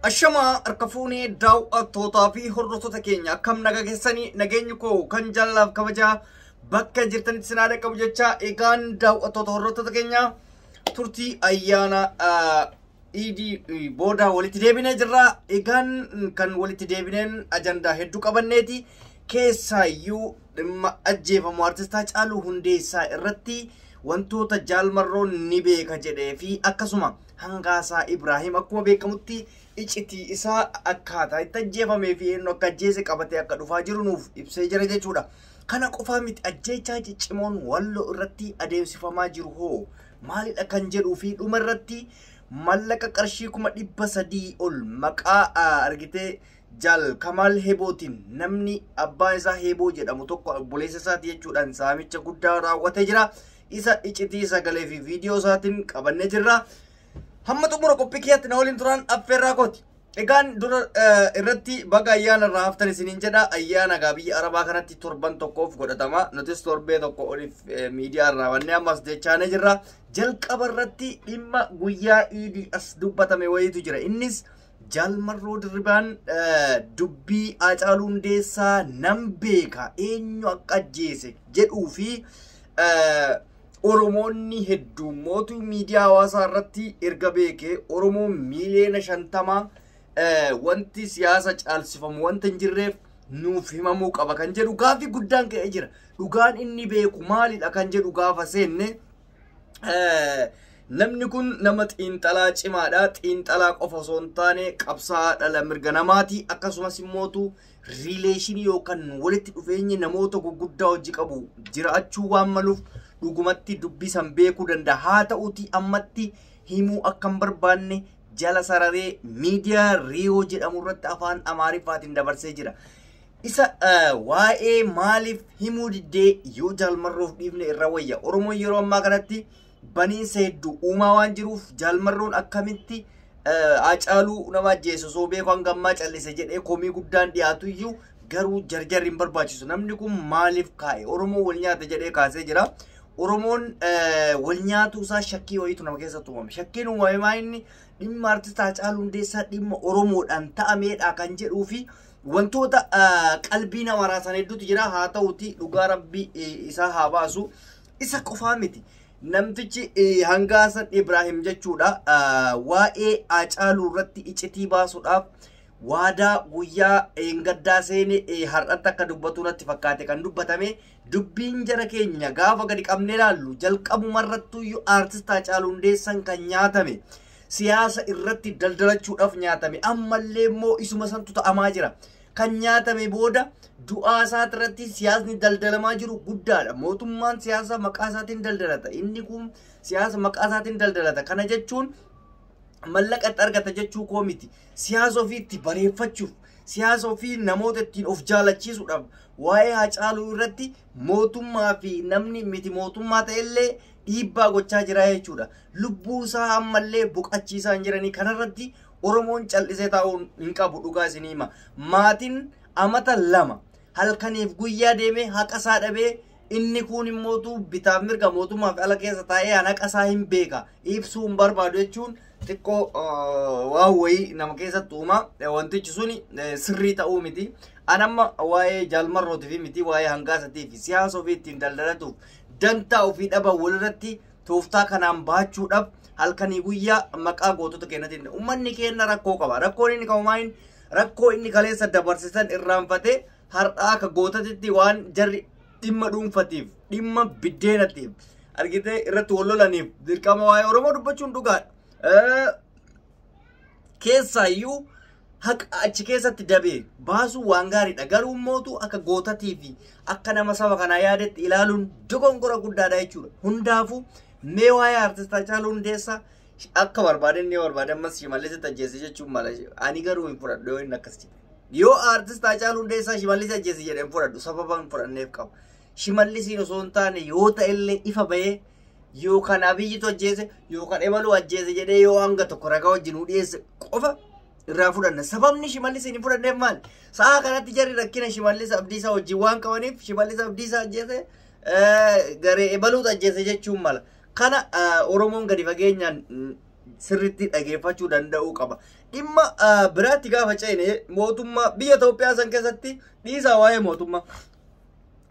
Ashamaa harka fuunee daawwattootaa fi hordoftoota keenya, akkam nagaa keessanii? Nageenyi koo kan jaalalaaf kabajaa bakka jirtanitti sinaa dhaqqabu jecha. Egaan daawwattoota, hordoftoota keenya, turtii ayyaana Iidii booda walitti deebinee jirra. Egaan kan walitti deebineen ajandaa hedduu qabanneeti. Keessaayyuu dhimma ajjeefamu artistaa Haacaaluu Hundeessaa irratti wantoota Jaalmarroon ni beeka jedhee fi akkasuma Hangaasaa Ibraahim akkuma beekamutti icitii isaa akkaataa itti ajjeefamee fi eenyu akka ajjeese qabatee akka dhufaa jiru nuuf ibsee jira jechuudha. Kana qofaa miti, ajjeechaa ciccimoon Walloo irratti adeemsifamaa jiru hoo maalidha kan jedhuu fi dhuma irratti mallaqa qarshii 300,000 ol maqaa argitee Jaal Kamaal Hebootiin namni abbaan isaa Heboo jedhamu tokko obboleessa isaati jechuudhaan saamicha guddaa raawwatee jira. Isa icitii sagalee fi viidiyoo isaatiin qabannee jirra. Hamma xumura qophii kiyyaatti na waliin turan affeerraa kooti. Egaan dura irratti baga ayyaana irraa haftan isiniin jedha. Ayyaana gaa biyya Arabaa kanatti torban tokkoof godhatama. Nutis torbee tokko oliif miidiyaa irraa wannee ammas jechaanee jirra. Jalqaba irratti dhimma guyyaa Iidii as dubbatame wayiitu jira. Innis Jaalmarroo Dirribaan dubbii Haacaaluu Hundeessaa nan beeka, eenyu akka ajjeese jedhuu fi Oromoonni hedduun mootuu miidiyaa hawaasaa irratti erga beekee Oromoo miiliyoona 50 wanti siyaasa caalsifamu wanta hin jirreef nuuf himamuu qaba kan jedhu gaaffii guddaan ka'ee jira. Dhugaan inni beeku maalidha kan jedhu gaafa seenne, namni kun nama xiinxalaa cimaadha. Xiinxalaa qofa osoo hin taane qabsaa dhala mirga namaati. Akkasumas immootu relation yookaan walitti dhufeenyi namoota gurguddaa hojii qabu jiraachuu waan maluuf dhugumatti dubbisan beekuu danda'a. Haa ta'uti ammatti himuu akka hin barbaanne jala sararee miidiyaa Riyoo jedhamu irratti afaan Amaariffaatiin dabarsee jira. Isa waa'ee maaliif himuu diddee yoo Jaalmarroof dhiifne irra wayya. Oromoon yeroo ammaa kanatti baniinsa hedduu uumaa waan jiruuf Jaalmarroon akkamitti Haacaaluu nama ajjeese osoo beeku hanga ammaa callise jedhee komii guddaan dhiyaatu iyyuu, garuu jarjarri hin barbaachisu. Namni kun maaliif kaa'e? Oromoo wal nyaata jedhee kaasee jira. Oromoon wal nyaatuu isaa shakkii wayiitu nama keessatti uumame. Shakkiin uumame maa inni dhimma artistaa Haacaaluu Hundeessaa dhimma Oromoodhaan ta'ameedha kan jedhuu fi wantoota qalbii nama raasan hedduutu jira. Haa ta'uti dhugaa Rabbii isaa haa baasu. Isa qofaa miti. Namtichi Hangaasan Ibraahim jechuudha. Waa'ee Haacaaluu irratti icitii baasuudhaaf waadaa guyyaa gaddaa seene har'atti akka dubbatu natti fakkaate kan dubbatame. Dubbiin jara keenya gaafa gadi qabnee ilaallu, jalqabumarrattuyyuu aartist Haacaaluu Hundeessan kan nyaatame siyaasa irratti daldalachuudhaaf nyaatame. Ammallee immoo isuma santu ta'amaa jira. Kan nyaatame booda du'aa isaati irratti siyaasni daldalamaa jiru guddaadha. Mootummaan siyaasa maqaa isaatiin daldalata. Inni kun siyaasa maqaa isaatiin daldalata. Kana jechuun mallaqa itti argata jechuu koo miti. Siyaasa ofii itti bareeffachuuf, siyaasa ofii namoota ittiin of jaalachiisuudhaaf waa'ee Haacaaluu irratti mootummaa fi namni miti mootummaa ta'ellee dhiibbaa gochaa jira jechuudha. Lubbuu isaa ammallee boqachiisaa hin jiranii. Kanarratti Oromoon callisee taa'uu hin qabu, dhugaa isinii hima. Maatiin amata 2 halkaniif guyyaa deemee haqa isaa dhabee, inni kun immootu bitaaf mirga mootummaa fi ala keessa taa'ee haqa isaa hin beeka, ibsuu hin barbaadu jechuun xiqqoo waan wayii nama keessatti uuma. Wantichi suni sirrii ta'uu miti. An amma waa'ee Jaalmarrootii fi miti, waa'ee Hangaasatii fi siyaasa ofii ittiin daldalatuuf dantaa ofii dhaban walirratti tooftaa kanaan baachuudhaaf halkanii guyyaa maqaa gootota keenyatiin uummanni keenya rakkoo qaba. Rakkoon inni qabu maal? Rakkoo inni kaleessa dabarsisan irraanfatee har'aa akka gootatitti waan jarri dhimma dhuunfatiif, dhimma biddeenatiif argitee irratti wal lolaniif dirqama waa'ee Oromoo dubbachuun dhugaadha. Keessaayyuu haqa achi keessatti dabee baasuu waan gaariidha. Garuu mootu akka gootatii fi akka nama saba kanaa yaadetti ilaaluun dogongora guddaadha jechuudha. Hundaafuu mee waa'ee artist Haacaaluu Hundeessaa akka barbaadan ni barbaade, ammas Shimallis ajjeese jechuun mala. Ani garuu hin fudhadhu yoo inni akkas jedhe. Yoo artist Haacaaluu Hundeessaa Shimallis ajjeese jedhe hin fudhadhu, sababa hin fudhanneef qaba. Shimallisiin osoo hin taane yoo ta'ellee ifa bahee yookaan Abiyyitu ajjeese yookaan ebaluu ajjeese jedhee yoo hanga tokko ragaa wajjin nu dhiyeesse qofa irraa fudhanna. Sababni Shimallisiin hin fudhanneef maali? Sa'a kanatti jarri rakkina Shimallis Abdiisaa wajjin waan qabaniif Shimallis Abdiisaa ajjeese, garee ebaluutu ajjeese jechuun mala. Kana Oromoon gadi fageenyaan Sirriitti dhageeffachuu danda'uu qaba. Dhimma biraatti gaafa ceene, mootummaa biyya Itoophiyaa san keessatti dhiisaa, waa'ee mootummaa.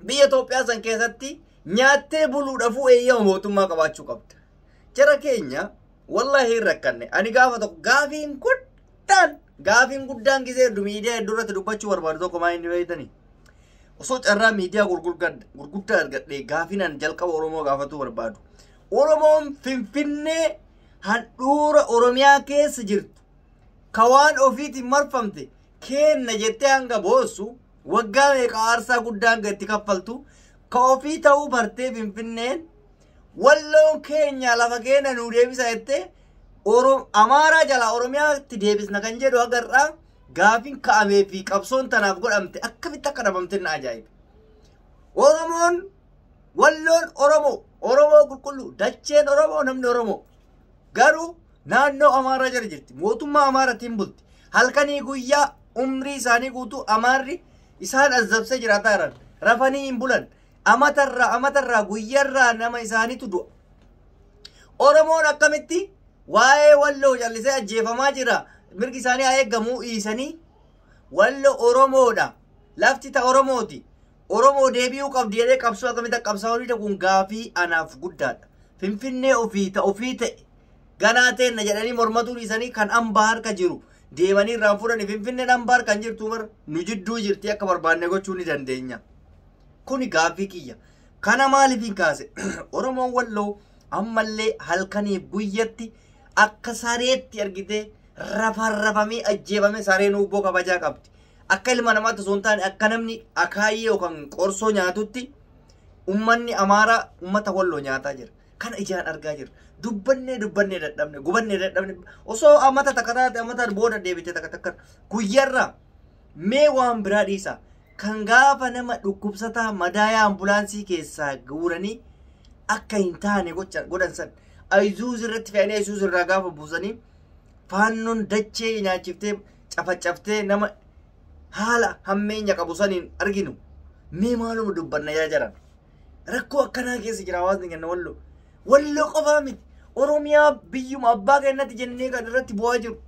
Biyya Itoophiyaa san keessatti nyaattee buluudhaafuu eeyyama mootummaa qabaachuu qabda. Jara keenya, wallaahi hin rakkanne. Ani gaafa tokko gaafiin guddaan gisee hedduu miidiyaa hedduu irratti dubbachuu barbaadu tokko maa inni beektanii? Osoo carraa miidiyaa gurguddaa argadhee, gaafiin an jalqaba Oromoo gaafatuu barbaadu. Oromoon Finfinnee handhuura Oromiyaa keessa jirtu, ka waan ofiitiin marfamte kenna jettee hanga boossu, waggaa meeqa aarsaa guddaa hanga itti kaffaltu, ka ofii ta'uu bartee, Finfinneen Walloon keenya lafa keenya nuu deebisa jettee, Amaaraa jalaa Oromiyaatti deebisna kan jedhu agarraa, gaafiin ka'amee fi qabsoon tanaaf godhamte akkamitti akka dhabamte na ajaa'iba. Oromoon Walloon Oromoo, Oromoo qulqulluu, dacheen Oromoo, namni Oromoo garuu naannoo Amaaraa jala jirti. Mootummaa Amaaraatiin bulti. Halkanii guyyaa umrii isaanii guutuu Amaarri isaan azabsee jiraataa jiran. Rafanii hin bulan. Amatarraa amatarraa guyyaarraa nama isaaniitu du'a. Oromoon akkamitti waa'ee Walloo callisee ajjeefamaa jira, mirgi isaanii haa eegamuu dhiisanii, Wallo Oromoodha, lafti ta Oromooti, Oromoo deebi'uu qabdi jedhee qabsoo akkamitti akka qabsaa'uu, kun gaafii anaaf guddaadha. Finfinnee ofii ta ofii ta'e ganaa teenna jedhanii mormatuu dhiisanii, kan hambaa harka jiru deemanii irraan fudhanii. Finfinneen hambaa harka hin jirtu bar, nu jidduu jirti, akka barbaanne gochuu ni dandeenya. Kuni gaaffii kiyya. Kana maaliif hin kaase? Oromoon Walloo ammallee halkaniif guyyatti akka sareetti argitee rafarrafamee ajjeefame. Sareen hubboo kabajaa qabdi. Akka ilma namaatti osoo hin taane, akka namni akaayyee yookaan qorsoo nyaatutti ummanni Amaaraa ummata Walloo nyaataa jira. Kana ijaan argaa jira. Dubbannee dubbannee dadhabne, gubannee dadhabne. Osoo amata takka taate, amata booda deebitee takka takka guyyaarraa. Mee waan biraa dhiisa. Kan gaafa nama dhukkubsataa madaayaa ambulaansii keessaa guuranii akka hin taane godhan san, Ayzuuz irratti fe'anii Ayzuuz irraa gaafa buusanii, faannoon dachee nyaachiftee cafacaftee nama haala hammeenya qabu saniin arginu. Mee maaluma dubbanna yaa jaran? Rakkoo akkanaa keessa jira hawaasni kenna Walloo. Walloo qofaa miti. Oromiyaa biyyuma abbaa kennatti jennee kan irratti bu'aa jiru.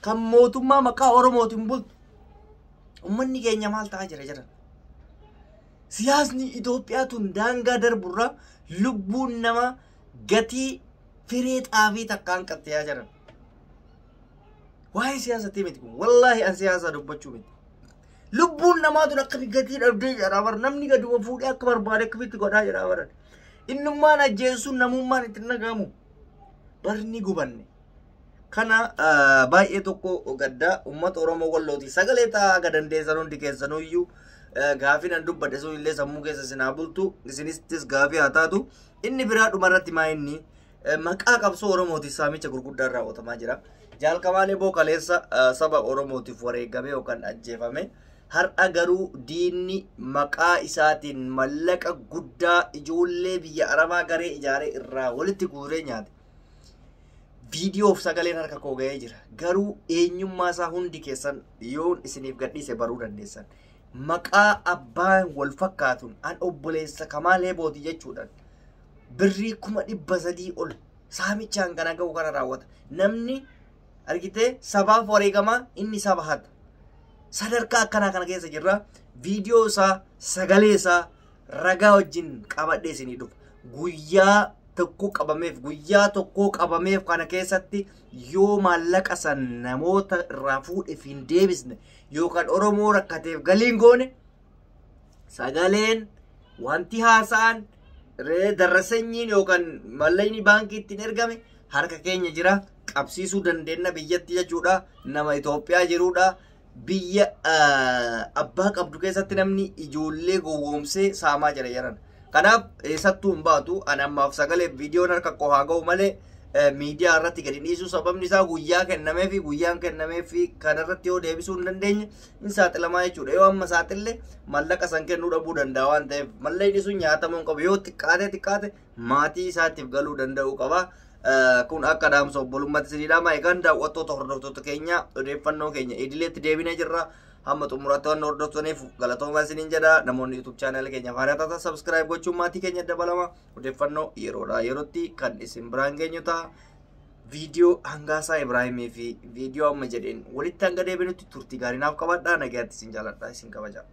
Kan mootummaa maqaa Oromootiin bultu. Uummanni keenya maal ta'aa jira jiran? Siyaasni Itoophiyaa tun daangaa darburraa lubbuun namaa gatii firee xaafii takkaan qaxxee jiran. Waa'ee siyaasatii miti kun. Wallaahi an siyaasa dubbachuu miti. Lubbuun namaa tun akkami gatii dhabdee jira bara, namni gaduma fuudhee akka barbaade akkamitti godhaa jira bara. Innummaan ajjeesuun namummaan itti dhagahamu. Barni gubanne. Kana baay'ee tokko gaddaa uummata Oromoo Wallooti. Sagalee ta'aa aga dandeessan hundi keessanuyyuu, gaafii nan dubbadhe sun illee sammuu keessa isin haa bultu, isinistis gaafii haa taatu. Inni biraa dhumarratti maa inni maqaa qabsoo Oromootiif saamicha gurguddaan raawwatamaa jira. Jaalkamaan Eboo kaleessa saba Oromootiif wareegame yookaan ajjeefame. Har'a garuu diinni maqaa isaatiin mallaqa guddaa ijoollee biyya Arabaa garee ijaaree irraa walitti guuree nyaate. Viidiyoof sagaleen harka koo ga'ee jira. Garuu eenyummaa isaa hundi keessan yoon isiniif gadhiise baruu dandeessan. Maqaa abbaan wal fakkaatuun an obboleessa Kamaal Hebooti jechuudhaan birrii 300,000 ol saamichaan kana ga'u kana raawwata. Namni argitee sabaaf wareegamaa, inni saba hata. Sadarkaa akkanaa kana keessa jirra. Viidiyoo isaa, sagalee isaa ragaa wajjin qabadhee isinii dhufa. Guyyaa tokko qabameef, guyyaa tokko qabameef kana keessatti yoo maallaqa san namoota irraa fuudheef hin deebisne yookaan Oromoo rakkateef galiin goone, sagaleen wanti haasa'an darrasanyiin yookaan mallaqni baankii ittiin ergame harka keenya jira, qabsiisuu dandeenya biyyatti jechuudha. Nama Itoophiyaa jirudha. Biyya abbaa qabdu keessatti namni ijoollee gowwoomsee saamaa jira jiran. Kanaaf eessattuu hin baatu. Ani ammaaf sagalee viidiyoon harka koo haa ga'u malee miidiyaa irratti gadi dhiisuu, sababni isaa guyyaa kennamee fi guyyaan kennamee fi kanarratti yoo deebisuu hin dandeenye hin saaxilamaa jechuudha. Yoo amma saaxille mallaqa san kennuu dhabuu danda'a waan ta'eef, mallaqni sun nyaatamuu hin qabu. Yoo xiqqaate xiqqaate maatii isaatiif galuu danda'uu qaba. Kun akka dhaamsa obbolummaatti isinii dhaama. Egaan daawwattoota, hordoftoota keenya, odeeffannoo keenya idileetti deebinee jirra. Hamma xumuraatti waan hordoftaniif galatoomaa isiniin jedha. Namoonni YouTube channel keenya haaraa taatan subscribe gochuun maatii keenya dabalama. Odeeffannoo yeroodhaa yerootti kan isin biraan geenyu ta'a. Viidiyoo Hangaasaa Ibraahimii fi viidiyoo amma jedheen walitti hanga deebinutti turtii gaarii naaf qabaadhaa. Nagaatti isin jaaladha, isin kabaja.